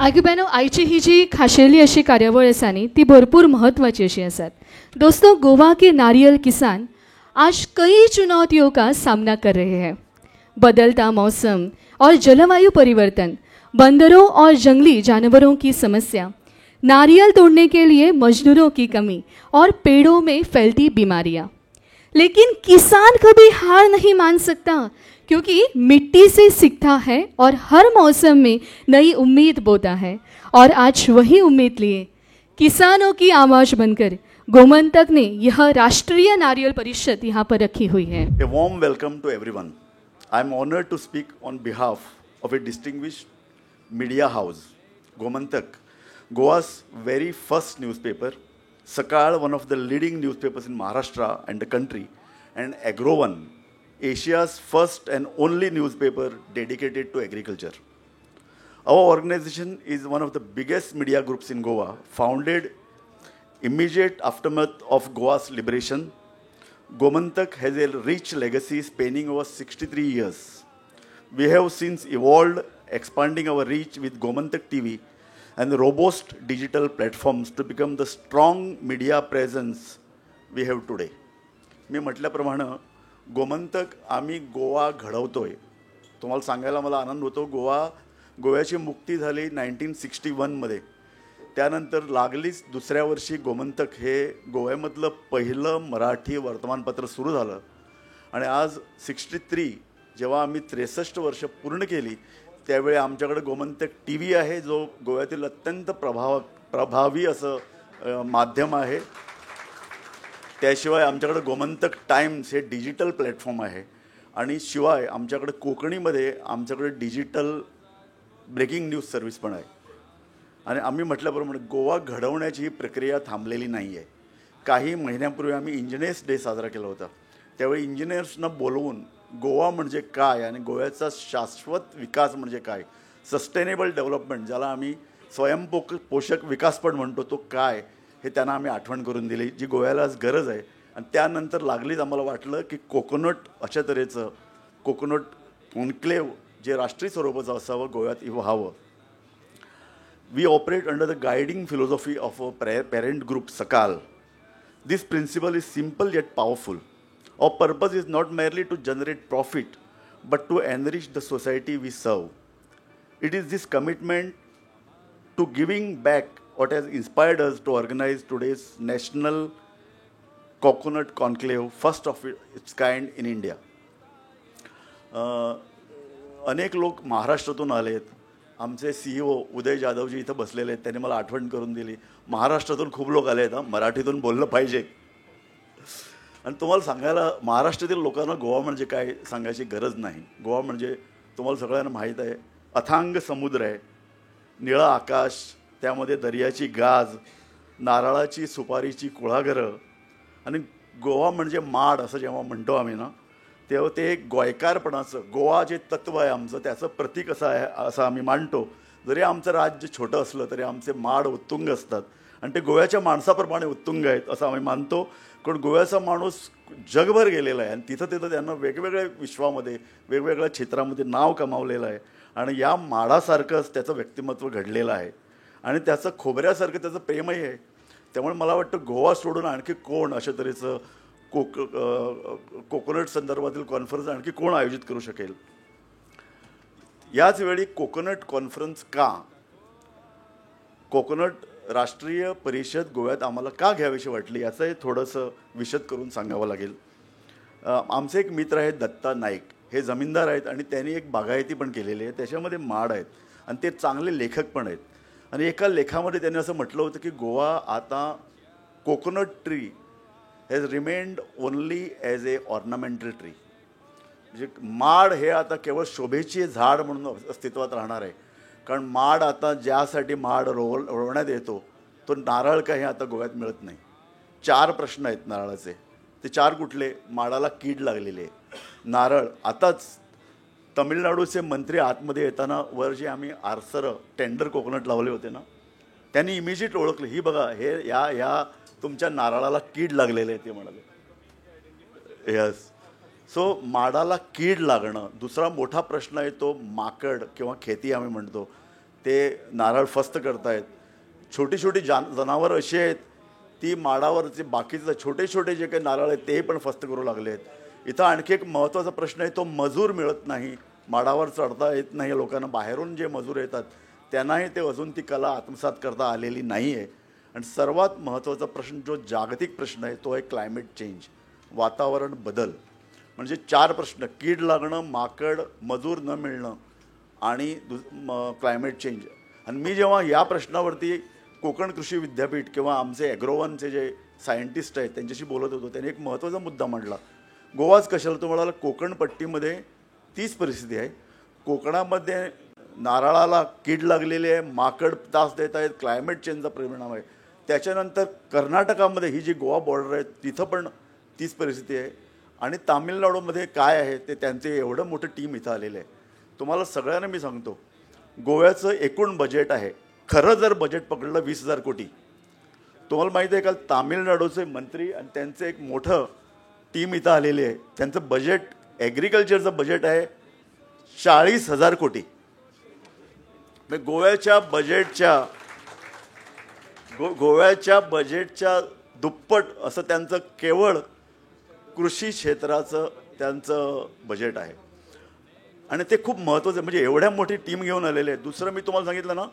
आगी आयची ही जी खाशेली अशी कार्यावळ आसा न्ही, ती भरपूर म्हत्वाची अशी आसात. दोस्तों, गोवा के नारियल किसान आज कई चुनौतियों का सामना कर रहे हैं. बदलता मौसम और जलवायु परिवर्तन, बंदरों और जंगली जानवरों की समस्या, नारियल तोड़ने के लिए मजदूरों की कमी और पेड़ों में फैलती बीमारियां. लेकिन किसान कभी हार नहीं मान सकता, क्योंकि मिट्टी से सीखता है और हर मौसम में नई उम्मीद बोता है. और आज वही उम्मीद लिए किसानों की आवाज़ बनकर गोमंतक ने यह राष्ट्रीय नारियल परिषद यहाँ पर रखी हुई है. A warm welcome to everyone. I am honored to speak on behalf of a distinguished media house, Gomantak, Goa's very first newspaper, Sakal, one of the leading newspapers in Maharashtra and the country, and Agroone, Asia's first and only newspaper dedicated to agriculture. Our organization is one of the biggest media groups in Goa, founded immediate aftermath of Goa's liberation. Gomantak has a rich legacy spanning over 63 years. We have since evolved, expanding our reach with Gomantak TV and robust digital platforms to become the strong media presence we have today. मी म्हटल्याप्रमाणे गोमंतक आम्ही गोवा घडवतोय. तुम्हाला सांगायला मला आनंद होतो, गोव्याची मुक्ती झाली 1961मध्ये. त्यानंतर लागलीच दुसऱ्या वर्षी गोमंतक हे गोव्यामधलं पहिलं मराठी वर्तमानपत्र सुरू झालं. आणि आज 63, जेव्हा आम्ही 63 वर्ष पूर्ण केली, त्यावेळी आमच्याकडे गोमंतक टी व्ही आहे, जो गोव्यातील अत्यंत प्रभावी असं माध्यम आहे. त्याशिवाय आमच्याकडे गोमंतक टाइम्स हे डिजिटल प्लॅटफॉर्म आहे. आणि शिवाय आमच्याकडे कोकणीमध्ये आमच्याकडे डिजिटल ब्रेकिंग न्यूज सर्व्हिस पण आहे. आणि आम्ही म्हटल्याप्रमाणे गोवा घडवण्याची ही प्रक्रिया थांबलेली नाही आहे. काही महिन्यांपूर्वी आम्ही इंजिनियर्स डे साजरा केला होता. त्यावेळी इंजिनियर्सना बोलवून गोवा म्हणजे काय आणि गोव्याचा शाश्वत विकास म्हणजे काय, सस्टेनेबल डेव्हलपमेंट, ज्याला आम्ही स्वयंपोषक विकास पण म्हणतो, तो काय हे त्यांना आम्ही आठवण करून दिली, जी गोव्याला आज गरज आहे. आणि त्यानंतर लागलीच आम्हाला वाटलं की कोकोनट, अशा तऱ्हेचं कोकोनट कॉन्क्लेव्ह जे राष्ट्रीय स्वरूपाचं असावं, गोव्यात व्हावं. We operate under the guiding philosophy of our parent group, Sakal. This principle is simple yet powerful. Our purpose is not merely to generate profit, but to enrich the society we serve. It is this commitment to giving back what has inspired us to organize today's National Coconut Conclave, first of its kind in India. अनेक लोक महाराष्ट्रातून आले आहेत. आमचे CEO उदय जाधवजी इथं बसलेले आहेत, त्यांनी मला आठवण करून दिली, महाराष्ट्रातून खूप लोक आले आहेत, मराठीतून बोललं पाहिजे. आणि तुम्हाला सांगायला, महाराष्ट्रातील लोकांना गोवा म्हणजे काय सांगायची गरज नाही. गोवा म्हणजे तुम्हाला सगळ्यांना माहीत आहे, अथांग समुद्र आहे, निळं आकाश, त्यामध्ये दर्याची गाज, नारळाची सुपारीची कुळागरं. आणि गोवा म्हणजे माड असं जेव्हा म्हणतो आम्ही ना, तेव्हा ते एक गोयकारपणाचं, गोवा जे तत्त्व आहे आमचं, त्याचं प्रतीक असं आहे असं आम्ही मानतो. जरी आमचं राज्य छोटं असलं तरी आमचे माड उत्तुंग असतात आणि ते गोव्याच्या माणसाप्रमाणे उत्तुंग आहेत असं आम्ही मानतो. कारण गोव्याचा माणूस जगभर गेलेला आहे आणि तिथं तिथं त्यांना वेगवेगळ्या विश्वामध्ये, वेगवेगळ्या क्षेत्रामध्ये नाव कमावलेलं आहे. आणि या माडासारखंच त्याचं व्यक्तिमत्व घडलेलं आहे आणि त्याचं खोबऱ्यासारखं त्याचं प्रेमही आहे. त्यामुळे मला वाटतं गोवा सोडून आणखी कोण अशा तऱ्हेचं कोकोनट संदर्भातील कॉन्फरन्स आणखी कोण आयोजित करू शकेल. याचवेळी कोकोनट कॉन्फरन्स का, कोकोनट राष्ट्रीय परिषद गोव्यात आम्हाला का घ्यावीशी वाटली याचंही थोडंसं विशद करून सांगावं लागेल. आमचे एक मित्र आहेत दत्ता नाईक, हे जमीनदार आहेत आणि त्यांनी एक बागायती पण केलेली आहे, त्याच्यामध्ये माड आहेत आणि ते चांगले लेखक पण आहेत. आणि एका लेखामध्ये त्यांनी असं म्हटलं होतं की गोवा आता coconut tree has remained only as a ornamental tree. म्हणजे माड हे आता केवळ शोभेचे झाड म्हणून अस्तित्वात राहणार आहे. कारण माड आता ज्यासाठी माड रोवण्यात येतो तो नारळ काही आता गोव्यात मिळत नाही. 4 प्रश्न आहेत नारळाचे, ते 4 कुठले? माडाला कीड लागलेली आहे. नारळ आताच तमिळनाडूचे मंत्री आतमध्ये येताना वर जे आम्ही आरसरं टेंडर कोकोनट लावले होते ना, त्यांनी इमिजिएट ओळखलं, ही बघा हे या या तुमच्या नारळाला कीड लागलेलं आहे, ते म्हणाले. यस, सो माडाला कीड लागणं. दुसरा मोठा प्रश्न आहे तो माकड किंवा खेती आम्ही म्हणतो. ते नारळ फस्त करतायत. छोटी छोटी जनावरं अशी आहेत ती माडावरचे बाकीचे छोटे छोटे जे काही नारळ आहेत ते पण फस्त करू लागले आहेत. इथं आणखी एक महत्त्वाचा प्रश्न आहे, तो मजूर मिळत नाही, माडावर चढता येत नाही लोकांना. बाहेरून जे मजूर येतात त्यांनाही ते अजून ती कला आत्मसात करता आलेली नाही आहे. आणि सर्वात महत्त्वाचा प्रश्न जो जागतिक प्रश्न आहे तो आहे क्लायमेट चेंज, वातावरण बदल. म्हणजे 4 प्रश्न, कीड लागणं, माकड, मजूर न मिळणं आणि क्लायमेट चेंज. आणि मी जेव्हा या प्रश्नावरती कोकण कृषी विद्यापीठ किंवा आमचे ॲग्रोवनचे जे सायंटिस्ट आहेत त्यांच्याशी बोलत होतो, त्यांनी एक महत्त्वाचा मुद्दा मांडला. गोवाच कशाला, तो म्हणाला कोकणपट्टीमध्ये तीच परिस्थिती आहे. कोकणामध्ये नारळाला कीड लागलेली आहे, माकड त्रास देत आहेत, क्लायमेट चेंजचा परिणाम आहे. त्याच्यानंतर कर्नाटकामध्ये ही जी गोवा बॉर्डर आहे तिथं पण तीच परिस्थिती आहे. आणि तामिळनाडूमध्ये काय आहे ते त्यांचे एवढं मोठं टीम इथं आलेलं आहे. तुम्हाला सगळ्यांना मी सांगतो, गोव्याचं एकूण बजेट आहे, खरं जर बजेट पकडलं 20,000 कोटी. तुम्हाला माहिती आहे काल तामिळनाडूचे मंत्री आणि त्यांचं एक मोठं टीम इथं आलेली आहे, त्यांचं बजेट ॲग्रिकल्चरचं बजेट आहे 40,000 कोटी. म्हणजे गोव्याच्या बजेटच्या गोव्याच्या बजेटच्या दुप्पट असं त्यांचं केवळ कृषी क्षेत्राचं त्यांचं बजेट आहे. आणि ते खूप महत्त्वाचं आहे, म्हणजे एवढ्या मोठी टीम घेऊन आलेले आहे. दुसरं मी तुम्हाला सांगितलं ना,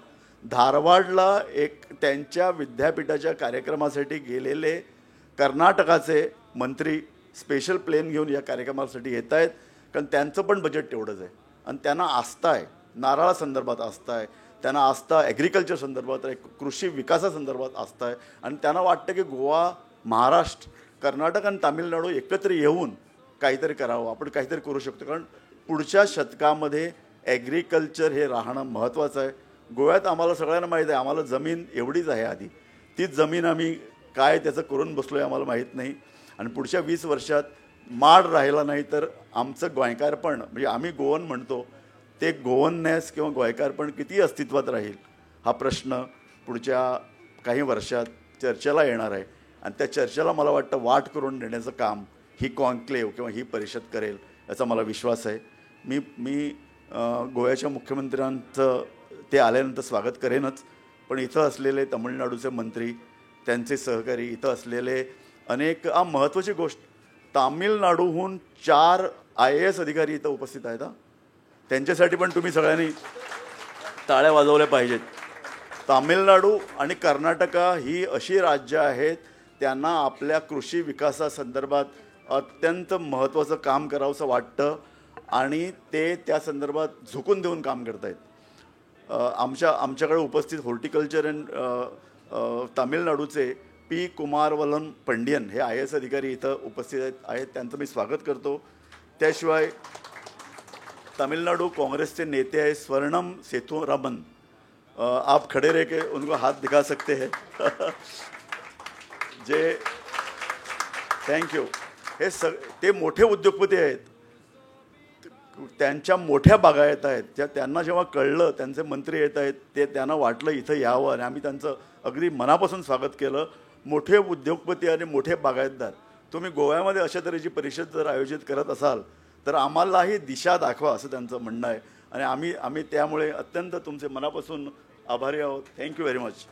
धारवाडला एक त्यांच्या विद्यापीठाच्या कार्यक्रमासाठी गेलेले कर्नाटकाचे मंत्री स्पेशल प्लेन घेऊन या कार्यक्रमासाठी येत आहेत, कारण त्यांचं पण बजेट तेवढंच आहे. आणि त्यांना आस्था आहे, नारळासंदर्भात आस्था आहे, त्यांना आस्था ॲग्रिकल्चर संदर्भात आहे, कृषी विकासासंदर्भात आस्था आहे. आणि त्यांना वाटतं की गोवा, महाराष्ट्र, कर्नाटक आणि तामिळनाडू एकत्र येऊन काहीतरी करावं, आपण काहीतरी करू शकतो. कारण पुढच्या शतकामध्ये ॲग्रिकल्चर हे राहणं महत्त्वाचं आहे. गोव्यात आम्हाला सगळ्यांना माहीत आहे, आम्हाला जमीन एवढीच आहे आधी, तीच जमीन आम्ही काय त्याचं करून बसलो आहे आम्हाला माहीत नाही. आणि पुढच्या 20 वर्षात माड राहिला नाही तर आमचं गोयकारपण, म्हणजे आम्ही गोवन म्हणतो ते गोवननेस किंवा गोयकारपण किती अस्तित्वात राहील हा प्रश्न पुढच्या काही वर्षात चर्चेला येणार आहे. आणि त्या चर्चेला मला वाटतं वाट करून देण्याचं काम ही कॉन्क्लेव्ह किंवा ही परिषद करेल याचा मला विश्वास आहे. मी मी गोव्याच्या मुख्यमंत्र्यांचं ते आल्यानंतर स्वागत करेनच, पण इथं असलेले तमिळनाडूचे मंत्री, त्यांचे सहकारी, इथं असलेले अनेक, महत्त्वाची गोष्ट, तामिळनाडूहून 4 IAS अधिकारी इथं उपस्थित आहेत. त्यांच्यासाठी पण तुम्ही सगळ्यांनी टाळ्या वाजवल्या पाहिजेत. तामिळनाडू आणि कर्नाटका ही अशी राज्य आहेत त्यांना आपल्या कृषी विकासासंदर्भात अत्यंत महत्त्वाचं काम करावंसं वाटतं आणि ते त्या संदर्भात झुकून देऊन काम करत आहेत. आमच्याकडे उपस्थित हॉर्टिकल्चर अँड तामिळनाडूचे पी कुमारवलन पंडियन हे IAS अधिकारी इथं उपस्थित आहेत, त्यांचं मी स्वागत करतो. त्याशिवाय तमिलनाडु कांग्रेस के नेते हैं स्वर्णम सेतुरमन, आप खड़े रह के उनको हाथ दिखा सकते हैं. जे thank you. हे ते मोठे उद्योगपती आहेत, त्यांच्या मोठ्या बागायत आहेत, त्या त्यांना जेव्हा कळलं त्यांचे मंत्री येत आहेत ते त्यांना वाटलं इथं यावं आणि आम्ही त्यांचं अगदी मनापासून स्वागत केलं. मोठे उद्योगपती आणि मोठे बागायतदार, तुम्ही गोव्यामध्ये अशा तऱ्हेची परिषद जर आयोजित करत असाल तर आम्हालाही दिशा दाखवा असं त्यांचं म्हणणं आहे आणि आम्ही आम्ही त्यामुळे अत्यंत तुमचे मनापासून आभारी आहोत. Thank you very much.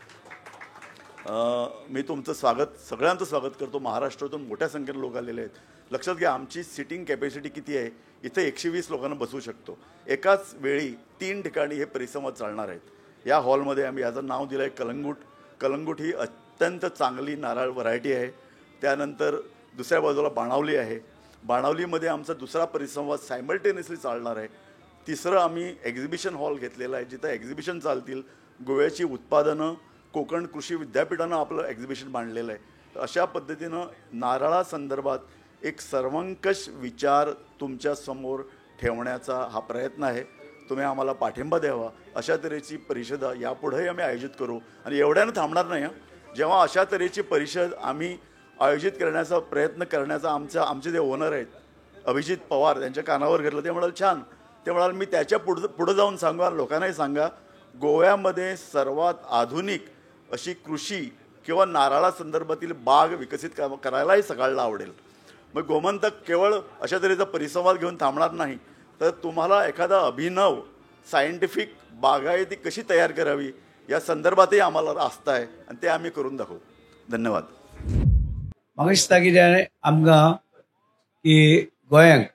मी तुमचं स्वागत, सगळ्यांचं स्वागत करतो. महाराष्ट्रातून मोठ्या संख्येने लोक आलेले आहेत. लक्षात घ्या आमची सिटिंग कॅपॅसिटी किती आहे, इथे 120 लोकांना बसवू शकतो. एकाच वेळी 3 ठिकाणी हे परिसंवाद चालणार आहेत. या हॉलमध्ये आम्ही याचं नाव दिलं आहे कलंगूट. कलंगूट ही अत्यंत चांगली नारळ व्हरायटी आहे. त्यानंतर दुसऱ्या बाजूला बाणावली आहे. बाणावलीमध्ये आमचा दुसरा परिसंवाद सायमल्टेनियसली चालणार आहे. तिसरं आम्ही एक्झिबिशन हॉल घेतलेला आहे जिथं एक्झिबिशन चालतील. गोव्याची उत्पादनं, कोकण कृषी विद्यापीठानं आपलं एक्झिबिशन मांडलेलं आहे. तर अशा पद्धतीनं नारळासंदर्भात एक सर्वंकष विचार तुमच्यासमोर ठेवण्याचा हा प्रयत्न आहे. तुम्ही आम्हाला पाठिंबा द्यावा. अशा तऱ्हेची परिषदा यापुढेही आम्ही आयोजित करू आणि एवढ्यानं थांबणार नाही. जेव्हा अशा तऱ्हेची परिषद आम्ही आयोजित करण्याचा प्रयत्न करण्याचा आमचे जे ओनर आहेत अभिजित पवार त्यांच्या कानावर घेतलं, ते म्हणाल छान. ते म्हणाल मी त्याच्या पुढं जाऊन सांगू आणि लोकांनाही सांगा, गोव्यामध्ये सर्वात आधुनिक अशी कृषी किंवा नारळासंदर्भातील बाग विकसित करायलाही सगळ्यांना आवडेल. मग गोमंतक केवळ अशा तऱ्हेचा परिसंवाद घेऊन थांबणार नाही, तर तुम्हाला एखादा अभिनव सायंटिफिक बागायती कशी तयार करावी या संदर्भातही आम्हाला आस्था आहे आणि ते आम्ही करून दाखवू. धन्यवाद. म्हाका दिसता कितें आमकां की गोंयांक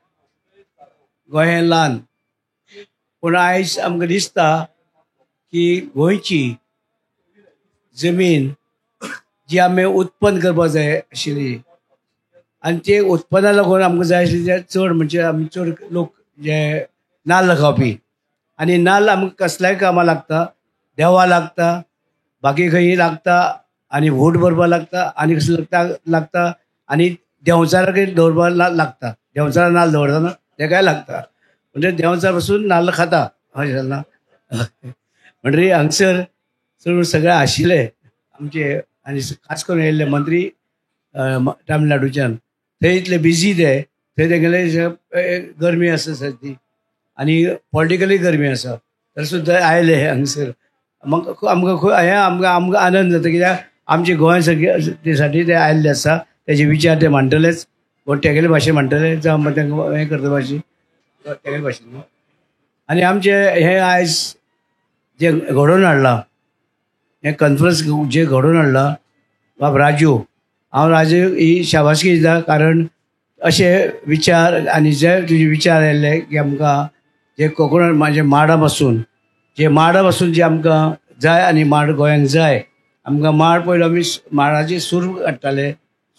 गोंय ल्हान पूण आयज आमकां दिसता की गोंयची जमीन जी आमी उत्पन्न करपाक जाय आशिल्ली आनी ते उत्पन्ना लागून आमकां जाय आशिल्ले चड म्हणजे आमी चड लोक जे नाल्ल खावपी आनी नाल्ल आमकां कसल्याय कामां लागता, देवा लागता, बाकी खंय लागता आनी व्होट भरपाक लागता आनी कसलें लागता लागता आनी देंवचाराक दवरपाक लागता. देंवचारा नाल्ल दवरतना तेकाय लागता, म्हणजे देंवचार पसून नाल्ल खाता अशें ना. म्हणटरी हांगसर चड सगळे आशिल्ले आमचे आनी खास करून येयल्ले मंत्री तामिळनाडूच्यान, थंय इतले बिजी ते थंय तेगेले गरमी आसा सद्दी आनी पॉलिटिकली गरमी आसा तर सुद्दां आयले हांगसर. मग आमकां खूब हें आमकां आमकां आनंद जाता कित्याक आमचे गोंय सगळे ते साठी ते आयिल्ले आसा, तेजे विचार ते मांडटलेच, कोण तेगेले भाशेन मांडटले जावं तांकां हें करता भाशेन तेगेले भाशेन. आनी आमचे हें आयज जें घडोवन हाडलां हें कॉन्फरन्स जें घडोवन हाडलां बाब राजू, हांव राजू ही शाबासकी दिता कारण अशे विचार आनी जे तुजे विचार आयिल्ले की आमकां जे कोंकणान म्हणजे माडा पासून जे माडा पासून जे आमकां जाय आनी माड गोंयांक जाय. आमकां माड पयलो आमी माडाची सूर काडटाले,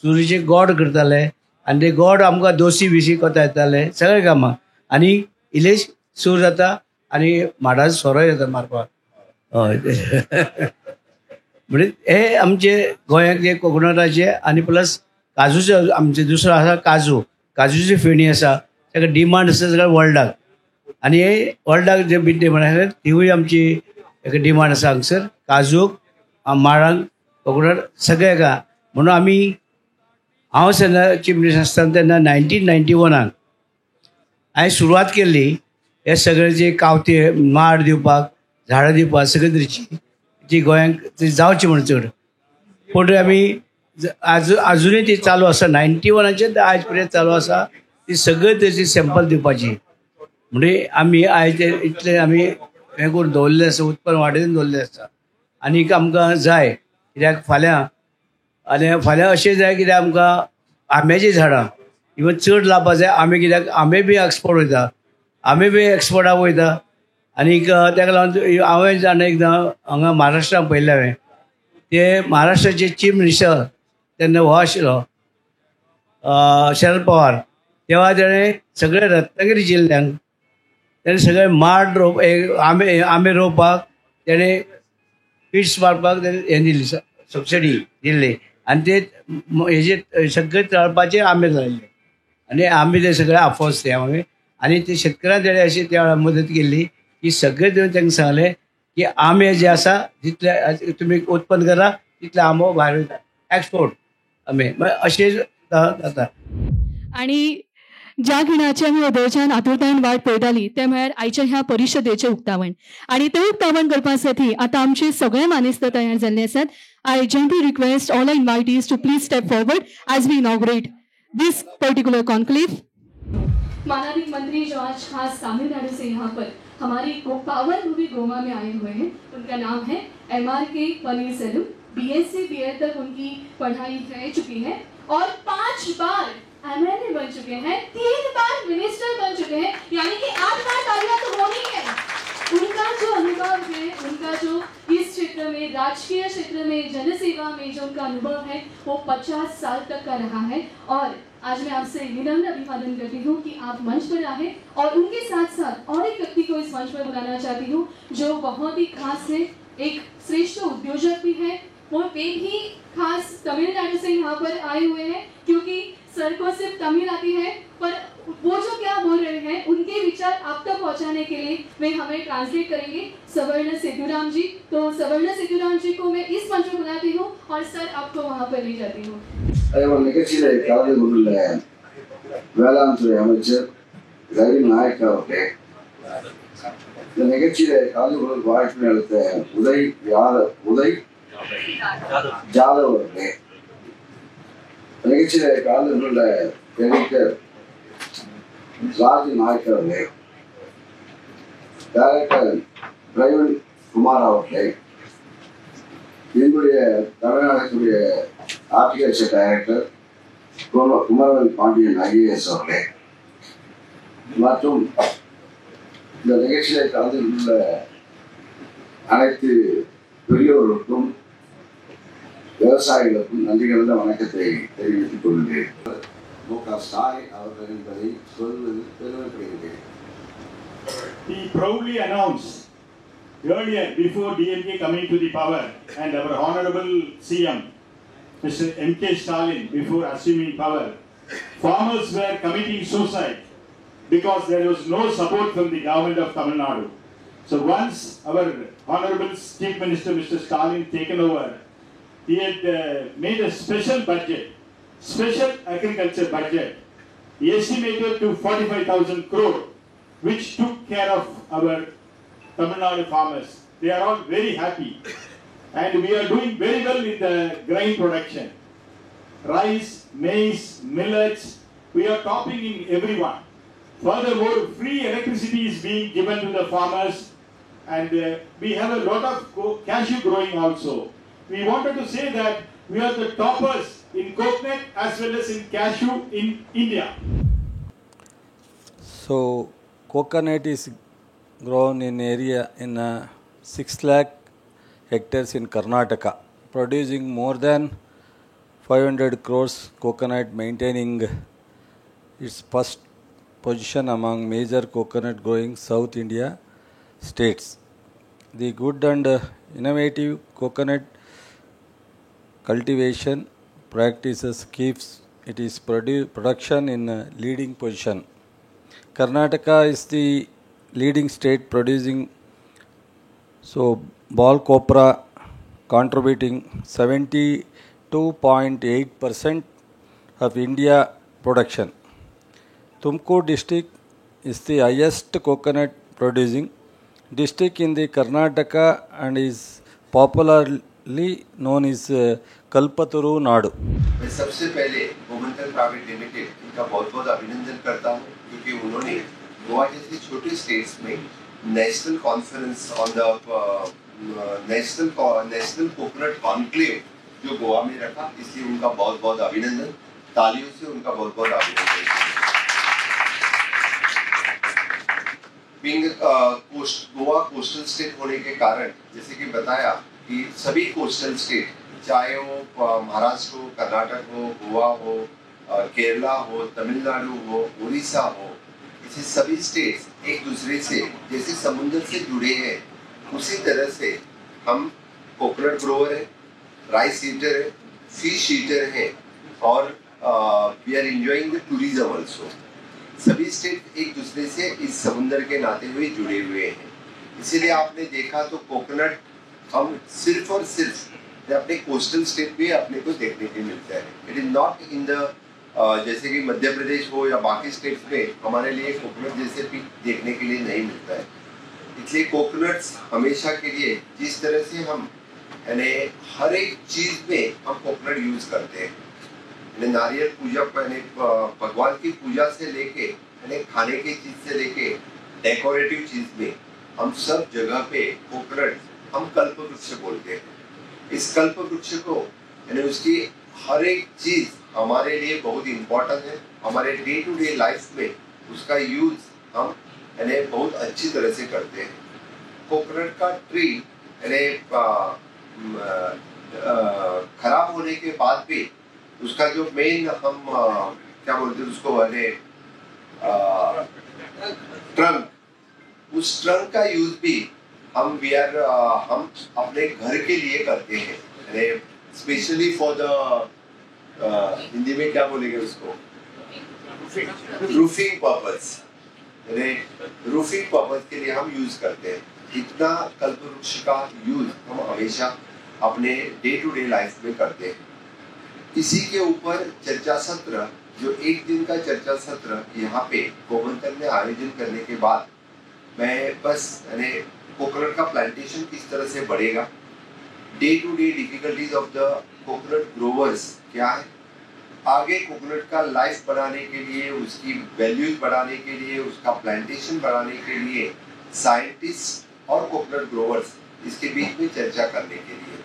सुरीचे गोड करताले आनी ते गोड आमकां दोशी बिशी कोता येताले सगळे कामां आनी इल्ले सूर जाता आनी माडाचो सोरो येता मारपाक. हय म्हणजे हे आमचे गोंयांक जे कोकोनटाचे आनी प्लस काजूचे आमचे दुसरो आसा काजू, काजूची फेणी आसा ताका डिमांड आसा सगळ्या वर्ल्डाक आनी हे वर्ल्डाक जे बी डिमांड आसा तिवूय आमची एक डिमांड आसा हांगसर काजूक, माडांक, कोकोनट सगळे हाका. म्हणून आमी हांव जेन्ना चीफ मिनिस्टर आसतना तेन्ना 1991 हांवें सुरवात केल्ली हे सगळे जे कावते माड दिवपाक, झाडां दिवपाक सगळे तरेची जी गोंयांक ती जावची म्हण चड. पूण आमी आजुनूय ती चालू आसा 91 आयज पर्यंत चालू आसा ती सगळे तरेची सॅम्पल दिवपाची. म्हणजे आमी आयज इतले आमी हें करून दवरलें आसा, उत्पन्न वाडोवन दवरलें आसा आनीक आमकां जाय कित्याक फाल्यां आनी फाल्यां अशें जाय कित्याक आमकां आंब्याचीं झाडां इवन चड लावपा जाय आंबे कित्याक आंबे बी एक्सपोर्ट वयता, आंबे बी एक्सपोर्टाक वयता. आनीक ताका लागून हांवें जाणा एकदां हांगा महाराष्ट्रान पळयल्लें हांवें ते महाराष्ट्राचे चीफ मिनिस्टर तेन्ना हो आशिल्लो शरद पवार, तेवा तेणें सगळे रत्नागिरी जिल्ल्यांक तेणें सगळे माड रोवप आंबे आंबे रोवपाक तेणें पिट्स मारपाक तेणें हें दिली सबसिडी दिल्ली आनी ते हेजे सगळे तळपाचे आंबे लायले आनी आंबे ते सगळे आफोस ते आमी आनी ते शेतकऱ्यांक तेणें अशी त्या वेळार मदत केल्ली की सगळे तांकां सांगलें की आंबे जे आसा जितले तुमी उत्पन्न करा तितले आंबो भायर वयता एक्सपोर्ट आंबे अशें जाता. आनी ज्या खिणाची आमी अदोळच्यान आतुरतायेन वाट पळयताली तें म्हळ्यार आयच्या ह्या परिशदेचें उक्तावण आनी तें उक्तावण करपासाठी आतां आमचे सगळे मानेस्त तयार जाल्ले आसात. I gently request all invitees to please step forward as we inaugurate this particular conclave. माननीय मंत्री जो आज खास तमिलनाडु से यहाँ पर हमारी पावन भूमि गोवा में आए हुए हैं, उनका नाम है MRK Panneerselvam. BSc BEd तक उनकी पढ़ाई रह चुकी है और 5 बार MLA बन चुके हैं, 3 बार मिनिस्टर बन चुके हैं, यानी कि 8 बार तालियां तो होनी है। उनका जो अनुभव है, उनका जो इस क्षेत्र में, राजकीय क्षेत्र में, जनसेवा में जो उनका अनुभव है वो 50 साल तक का रहा है। और आज मैं आपसे विनम्र अभिवादन करती हूँ कि आप मंच पर आए और उनके साथ साथ और एक व्यक्ति को इस मंच पर बुलाना चाहती हूँ जो बहुत ही खास है, एक श्रेष्ठ उद्योजक भी है, वो वे भी खास तमिलनाडु से यहाँ पर आए हुए हैं क्योंकि सर को सिर्फ तमिल आती है, पर वो जो क्या बोल रहे हैं उनके विचार आप तक पहुँचाने के लिए वे हमें ट्रांसलेट करेंगे सवर्ण सेतुराम जी। तो सवर्ण सेतुराम जी को मैं इस मंच पर बुलाती हूँ और सर आपको वहाँ पर ले जाती हूँ. நிகழ்ச்சியில கலந்து கொண்டுள்ள வேளாண் துறை அமைச்சர் ரவி நாயக் அவர்களே, இந்த நிகழ்ச்சியில கலந்து கொள்ள வாய்ப்பு அளித்த உதய் ஜாதவ் அவர்களே, நிகழ்ச்சியில கலந்து கொண்டுள்ள எடிட்டர் ராஜு நாயக் அவர்களே, டைரக்டர் பிரவீன் குமார் அவர்களே, எங்களுடைய தமிழ்நாட்டுடைய horticulture director Kumaravel Pandian IAS அவர்களே, மற்றும் இந்த நிகழ்ச்சியை கலந்து கொண்டுள்ள அனைத்து பெரியோர்களுக்கும் விவசாயிகளுக்கும் நன்றி கலந்த வணக்கத்தை தெரிவித்துக் கொள்கிறேன். மு க ஸ்டாலின் அவர்கள் என்பதை சொல்வதில் பெருமைப்படுகிறேன். He proudly announced earlier, before DMK coming to the power, and our honorable CM, Mr. M.K. Stalin, before assuming power, farmers were committing suicide because there was no support from the government of Tamil Nadu. So once our honorable Chief Minister, Mr. Stalin, taken over, he had made a special budget, special agriculture budget, estimated to 45,000 crore, which took care of our Tamil Nadu farmers. They are all very happy. And we are doing very well in the grain production. Rice, maize, millets, we are topping in everyone. Furthermore, free electricity is being given to the farmers, and we have a lot of cashew growing also. We wanted to say that we are the toppers in coconut as well as in cashew in India. So, coconut is grown in area in 6 lakh hectares in Karnataka, producing more than 500 crores coconut, maintaining its first position among major coconut growing South India states. The good and innovative coconut cultivation practices keeps its production in a leading position. Karnataka is the leading state producing so ball copra, contributing 72.8% of India production. Tumkur district is the highest coconut producing district in the Karnataka and is popularly known as Kalpataru Nadu. मैं सबसे पहले Gomantak private limited इनका बहुत बहुत अभिनंदन करता हूँ, क्योंकि उन्होंने गोवा जैसे छोटे स्टेट्स में national conference on the national coconut conclave जो गोवा में रखा, इसलिए उनका बहुत बहुत अभिनंदन। तालियों से उनका बहुत बहुत अभिनंदन। बीइंग गोवा कोस्टल स्टेट होने के कारण, जैसे कि बताया कि सभी कोस्टल स्टेट, चाहे वो महाराष्ट्र हो, कर्नाटक हो, गोवा हो, केरला हो, तमिलनाडु हो, उड़ीसा हो, इसे सभी स्टेट्स एक दूसरे से जैसे समुद्र से जुड़े हैं, उसी तरह से हम कोकोनट ग्रोअर है, राइस ईटर है, फिश ईटर है और we are enjoying the tourism also. सभी स्टेट एक दूसरे से इस समुद्र के नाते हुए जुड़े हुए हैं। इसीलिए आपने देखा तो कोकोनट हम सिर्फ और सिर्फ अपने कोस्टल स्टेट में अपने को देखने को मिलता है। It is not in the जैसे कि मध्य प्रदेश हो या बाकी स्टेट्स में हमारे लिए कोकोनट जैसे पीक देखने के लिए नहीं मिलता है। इसलिए कोकोनट्स हमेशा के लिए जिस तरह से हम यानी हर एक चीज़ में हम कोकोनट यूज़ करते हैं, यानी नारियल पूजा, यानी भगवान की पूजा से लेके यानी खाने की चीज़ से लेके डेकोरेटिव चीज़ में हम सब जगह पे कोकोनट हम कल्प वृक्ष बोलते हैं। इस कल्प वृक्ष को यानी उसकी हर एक चीज़ हमारे लिए बहुत इम्पोर्टेंट है। हमारे डे टू डे लाइफ में उसका यूज़ हम यानी बहुत अच्छी तरह से करते हैं। कोकोनट का ट्री यानी खराब होने के बाद भी उसका जो मेन हम क्या बोलते हैं उसको, यानी ट्रंक, उस ट्रंक का यूज़ भी हम हम अपने घर के लिए करते हैं। यानी स्पेशली फॉर the Hindi में क्या बोलेंगे उसको, रूफिंग पर्पस, यानी रूफिंग पर्पस के लिए हम यूज़ करते हैं। इतना कल्पवृक्ष का यूज़ हम हमेशा अपने डे टू डे लाइफ में करते हैं। इसी के ऊपर चर्चा सत्र, जो एक दिन का चर्चा सत्र यहाँ पे गोमंतक में आयोजन करने के बाद मैं बस यानी कोकोनट का प्लांटेशन किस तरह से बढ़ेगा, day to day difficulties of the coconut growers क्या है, आगे कोकोनट का लाइफ बढ़ाने के लिए, उसकी वैल्यूज बढ़ाने के लिए, उसका प्लांटेशन बढ़ाने के लिए साइंटिस्ट और कोकोनट ग्रोवर्स इसके बीच में चर्चा करने के लिए।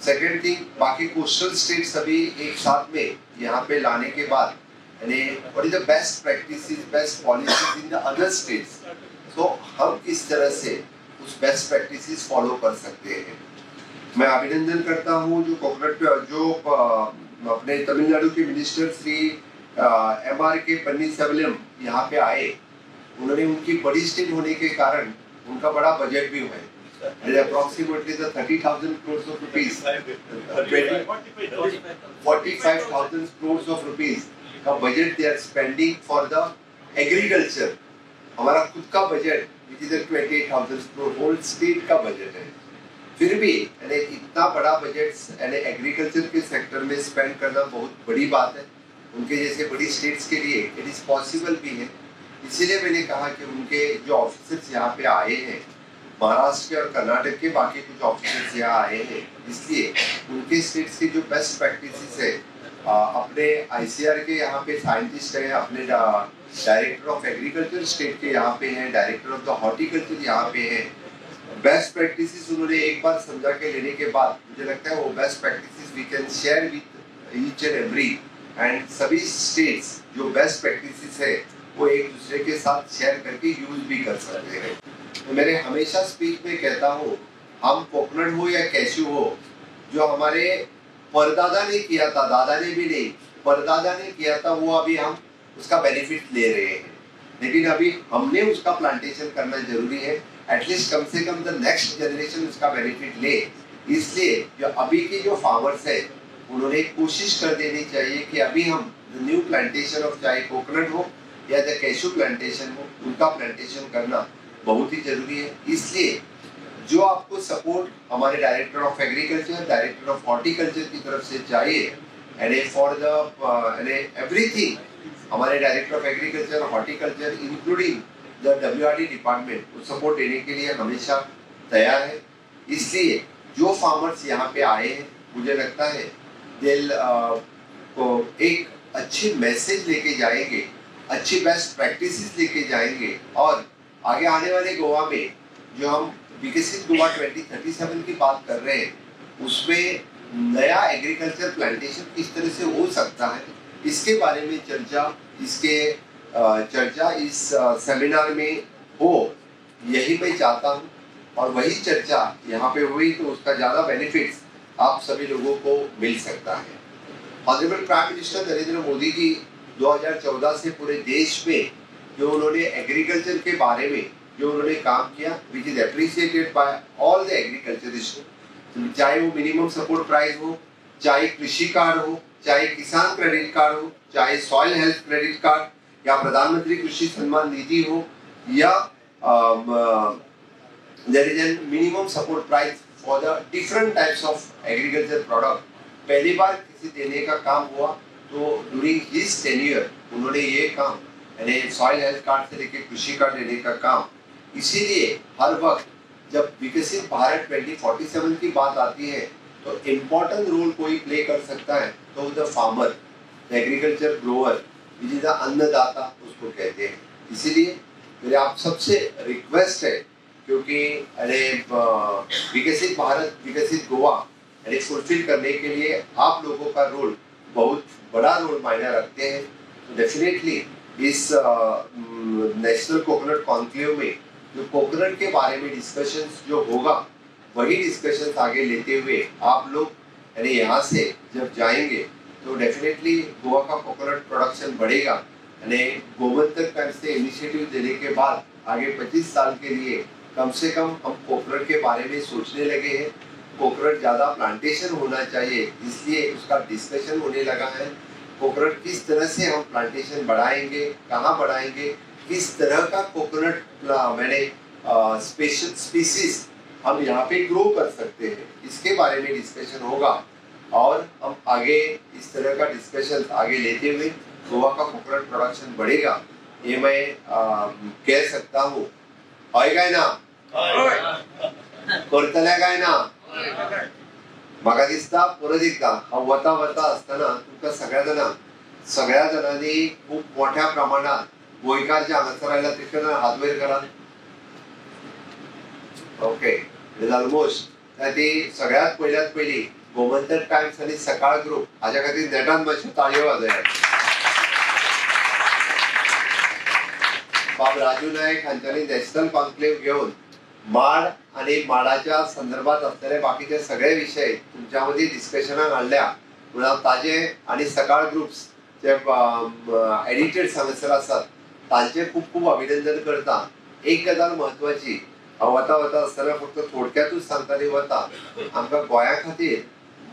सेकेंड थिंग, बाकी कोस्टल स्टेट सभी एक साथ में यहाँ पे लाने के बाद यानी what is the best practices, best policies in the other states, तो हम किस तरह से उस बेस्ट प्रैक्टिसेस फॉलो कर सकते हैं। मैं अभिनंदन करता हूँ जो कोकोनट जो अपने Tamil Nadu K minister Shri MRK Panneerselvam यहाँ पे आए। उन्होंने उनकी बड़ी स्टेट होने के कारण उनका बड़ा बजट भी हुआ है, approximately the 30,000 crore of rupees, 45,000 crore of rupees का budget they are spending for the agriculture. हमारा खुद का budget which is 28,000 crore whole state का बजट है, फिर भी यानी इतना बड़ा बजट यानी एग्रीकल्चर के सेक्टर में स्पेंड करना बहुत बड़ी बात है। उनके जैसे बड़ी स्टेट्स के लिए it is possible भी है। इसीलिए मैंने कहा कि उनके जो ऑफिसर्स यहाँ पे आए हैं, महाराष्ट्र के और कर्नाटक के बाकी कुछ ऑफिसर्स यहाँ आए हैं, इसलिए उनके स्टेट्स के जो बेस्ट प्रैक्टिसेस है, अपने ICR के यहाँ पे साइंटिस्ट हैं, अपने director of agriculture state K यहाँ पे हैं, डायरेक्टर ऑफ the horticulture यहाँ पे हैं। बेस्ट प्रैक्टिसेस उन्होंने एक बार समझा के लेने के बाद मुझे लगता है वो best practices we can share with each and every and सभी स्टेट्स जो बेस्ट प्रैक्टिसेस है वो एक दूसरे के साथ शेयर करके यूज भी कर सकते हैं। तो मेरे हमेशा स्पीच में कहता हूँ, हम कोकोनट हो या कैश्यू हो, जो हमारे परदादा ने किया था, दादा ने भी नहीं परदादा ने किया था, वो अभी हम उसका बेनिफिट ले रहे हैं, लेकिन अभी हमने उसका प्लांटेशन करना जरूरी है। एटलीस्ट कम से कम the next generation उसका बेनिफिट ले। इसलिए जो अभी के जो फार्मर्स हैं उन्होंने कोशिश कर देनी चाहिए कि अभी हम न्यू प्लांटेशन ऑफ चाहे कोकोनट हो या the cashew plantation हो, उनका प्लांटेशन करना बहुत ही ज़रूरी है। इसलिए जो आपको सपोर्ट हमारे director of agriculture, director of horticulture की तरफ से चाहिए, यानी फॉर the यानी एवरीथिंग हमारे director of agriculture, horticulture including the WRD department वो सपोर्ट देने के लिए हमेशा तैयार है। इसलिए जो फार्मर्स यहाँ पे आए हैं मुझे लगता है दिल को एक अच्छी मैसेज लेके जाएंगे, अच्छी बेस्ट प्रैक्टिसेस लेके जाएंगे और आगे आने वाले गोवा में जो हम विकसित गोवा 2037 की बात कर रहे हैं उसमें नया एग्रीकल्चर प्लांटेशन किस तरह से हो सकता है इसके बारे में चर्चा इस सेमिनार में हो, यही मैं चाहता हूँ। और वही चर्चा यहाँ पे हुई तो उसका ज़्यादा बेनिफिट्स आप सभी लोगों को मिल सकता है। Honourable prime minister Narendra Modi ji 2014 से पूरे देश में जो उन्होंने एग्रीकल्चर के बारे में जो उन्होंने काम किया, which is appreciated by all the agriculturist, चाहे वो मिनिमम सपोर्ट प्राइस हो, चाहे कृषि कार्ड हो, चाहे किसान क्रेडिट कार्ड हो, चाहे सॉइल हेल्थ क्रेडिट कार्ड या प्रधानमंत्री कृषि सम्मान निधि हो, या there is an minimum support price for the different types of agriculture product. पहली बार किसी देने का काम हुआ तो ड्यूरिंग his tenure उन्होंने ये काम यानी सॉइल हेल्थ कार्ड से लेके कृषि कार्ड देने का काम। इसीलिए हर वक्त जब विकसित भारत 2047 की बात आती है तो इम्पोर्टेंट रोल कोई प्ले कर सकता है तो the farmer, the agriculture grower, which is the अन्नदाता उसको कहते हैं। इसीलिए मेरे आप सबसे रिक्वेस्ट है, क्योंकि अरे विकसित भारत विकसित गोवा यानी फुलफिल करने के लिए आप लोगों का रोल बहुत बड़ा रोल मायने रखते हैं। तो डेफिनेटली इस नेशनल कोकोनट कॉन्क्लेव में जो कोकोनट के बारे में डिस्कशंस जो होगा वही डिस्कशंस आगे लेते हुए आप लोग यानी यहाँ से जब जाएंगे तो डेफिनेटली गोवा का कोकोनट प्रोडक्शन बढ़ेगा। यानी गोमंतक टाइम से इनिशिएटिव देने के बाद आगे 25 साल के लिए कम से कम हम कोकोनट के बारे में सोचने लगे हैं। कोकोनट ज़्यादा प्लांटेशन होना चाहिए, इसलिए उसका डिस्कशन होने लगा है। कोकोनट किस तरह से हम प्लांटेशन बढ़ाएंगे, कहाँ बढ़ाएंगे, किस तरह का कोकोनट मैंने स्पेशल स्पीसीज हम यहाँ पे ग्रो कर सकते हैं, इसके बारे में डिस्कशन होगा। और हम आगे इस तरह का डिस्कशन आगे लेते हुए गोवा का कोकोनट प्रोडक्शन बढ़ेगा, ये मैं कह सकता हूँ। हय काय ना करतले काय ना म्हाका दिसता परत एकदा हांव वता वता आसतना तुमकां सगळ्या जाणांनी खूब मोठ्या प्रमाणात गोंयकार जे हांगासर आयला तितके जाण हात वयर करात। Okay, it is almost. ती सगळ्यात पयल्यात पयली गोमंतक टायम्स आनी सकाळ ग्रुप हाज्या खातीर नेटान मातश्यो ताळयो वाजयात. बाब राजू नायक हांच्यांनी नॅशनल कॉन्क्लेव्ह घेवन माड आनी माडाच्या संदर्भात असलेले बाकीचे सगळे विशय तुमच्या मदीं डिस्कशनाक हाडल्या म्हणून हांव ताजे आनी सकाळ ग्रुप्स जे एडिटर्स हांगासर आसात तांचे खूब खूब अभिनंदन करता. एक गजाल म्हत्वाची, हांव वता वता आसतना फक्त थोडक्यातूच सांगता आनी वता, आमकां गोंया खातीर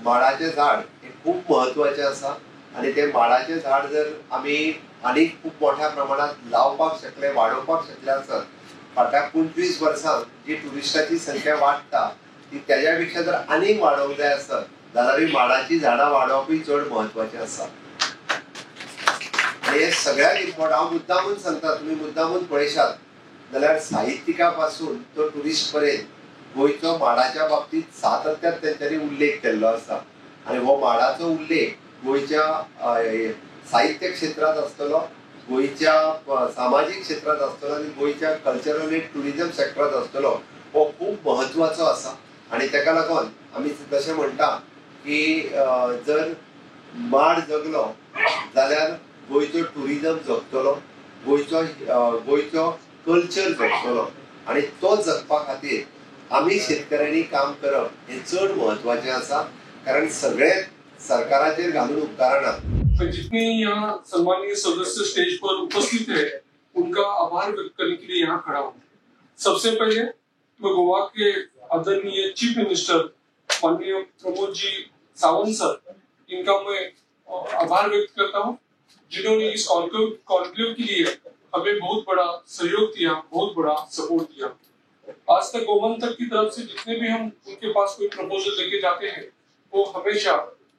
माडाचें झाड हें खूब म्हत्वाचें आसा आनी तें माडाचें झाड जर आमी आनीक खूब मोठ्या प्रमाणात लावपाक शकले, वाडोवपाक शकले आसत, फाटल्या 25 वर्सां जी ट्युरिस्टाची संख्या वाडटा ती तेज्या पेक्षा जर आनीक वाडोवंक जाय आसत जाल्यारूय माडाचीं झाडां वाडोवपूय चड म्हत्वाचें आसा. आनी हें सगळ्यात इम्पॉर्टंट, हांव मुद्दामून सांगता, तुमी मुद्दामून पळयशात जाल्यार साहित्यिका पासून तो ट्युरिस्ट पर्यंत गोंयचो माडाच्या बाबतींत सातत्यान तेंच्यांनी उल्लेख केल्लो आसा आनी हो माडाचो उल्लेख गोंयच्या साहित्य क्षेत्रांत आसतलो, गोंयच्या सामाजीक क्षेत्रांत आसतलो आनी गोंयच्या कल्चरल आनी ट्युरिजम सेक्टरांत आसतलो, हो खूब म्हत्वाचो आसा. आनी तेका लागून आमी जशें म्हणटा की जर माड जगलो जाल्यार गोंयचो ट्युरिजम जगतलो, गोंयचो कल्चर जगतलो आनी तो जगपा खातीर आमी शेतकऱ्यांनी काम करप हें चड म्हत्वाचें आसा, कारण सगळें सरकाराचेर घालून उपकारना. जितने यहाँ सम्मानीय सदस्य स्टेज पर उपस्थित है उनका आभार व्यक्त करने के लिए यहाँ खड़ा हूँ। सबसे पहले मैं गोवा के आदरणीय चीफ मिनिस्टर माननीय प्रमोद जी सावंत सर, इनका मैं आभार व्यक्त करता हूँ, जिन्होंने इस कॉन्क्लेव के लिए हमें बहुत बड़ा सहयोग दिया, बहुत बड़ा सपोर्ट दिया। आज तक गोमंतक की तरफ से जितने भी हम उनके पास कोई प्रपोजल लेके जाते हैं वो हमेशा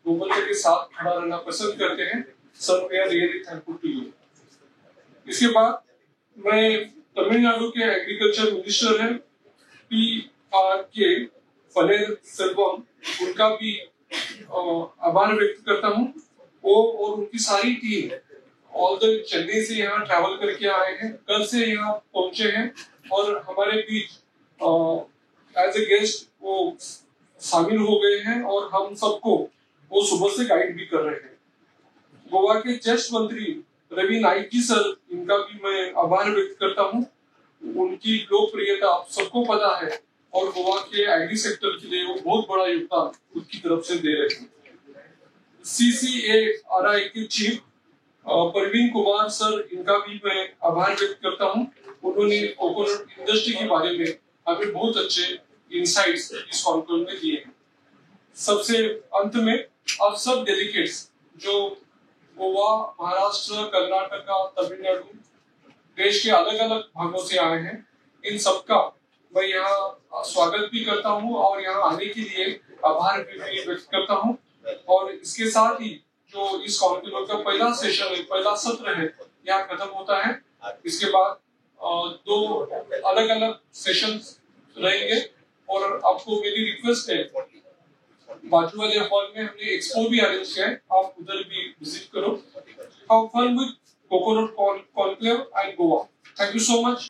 गोमंतक के साथ खड़ा रहना पसंद करते हैं। Sir, we are really thankful to you. इसके बाद मैं तमिलनाडु के एग्रीकल्चर मिनिस्टर हैं PRK Panneerselvam, उनका भी आभार व्यक्त करता हूँ। वो और उनकी सारी टीम ऑल the Chennai से यहाँ ट्रैवल करके आए हैं, कल से यहाँ पहुंचे हैं और हमारे बीच एज ए गेस्ट वो शामिल हो गए हैं और हम सबको वो सुबह से गाइड भी कर रहे हैं। गोवा के ज्येष्ठ मंत्री रवि नाइक जी सर, इनका भी मैं आभार व्यक्त करता हूँ। उनकी लोकप्रियता आप सबको पता है और गोवा के एग्री सेक्टर के लिए वो बहुत बड़ा योगदान उनकी तरफ से दे रहे हैं। CCARI K chief Parveen Kumar sir, इनका भी मैं आभार व्यक्त करता हूँ। उन्होंने कोकोनट इंडस्ट्री के बारे में हमें बहुत अच्छे इनसाइट्स इस कॉन्फ्रेंस में दिए हैं। सबसे अंत में आप सब डेलीगेट्स जो गोवा, महाराष्ट्र, कर्नाटका, तमिलनाडु, देश के अलग अलग भागों से आए हैं, इन सबका मैं यहाँ स्वागत भी करता हूँ और यहाँ आने के लिए आभार भी व्यक्त करता हूँ। और इसके साथ ही जो इस कॉन्क्लेव का पहला सेशन है, पहला सत्र है, यहाँ खत्म होता है। इसके बाद दो अलग अलग सेशंस रहेंगे और आपको मेरी रिक्वेस्ट है, बाजू वाले हॉल में हमने एक्सपो भी अरेंज किया है, आप उधर भी विजिट करो। Have fun with coconut conclave and Goa. Thank you so much.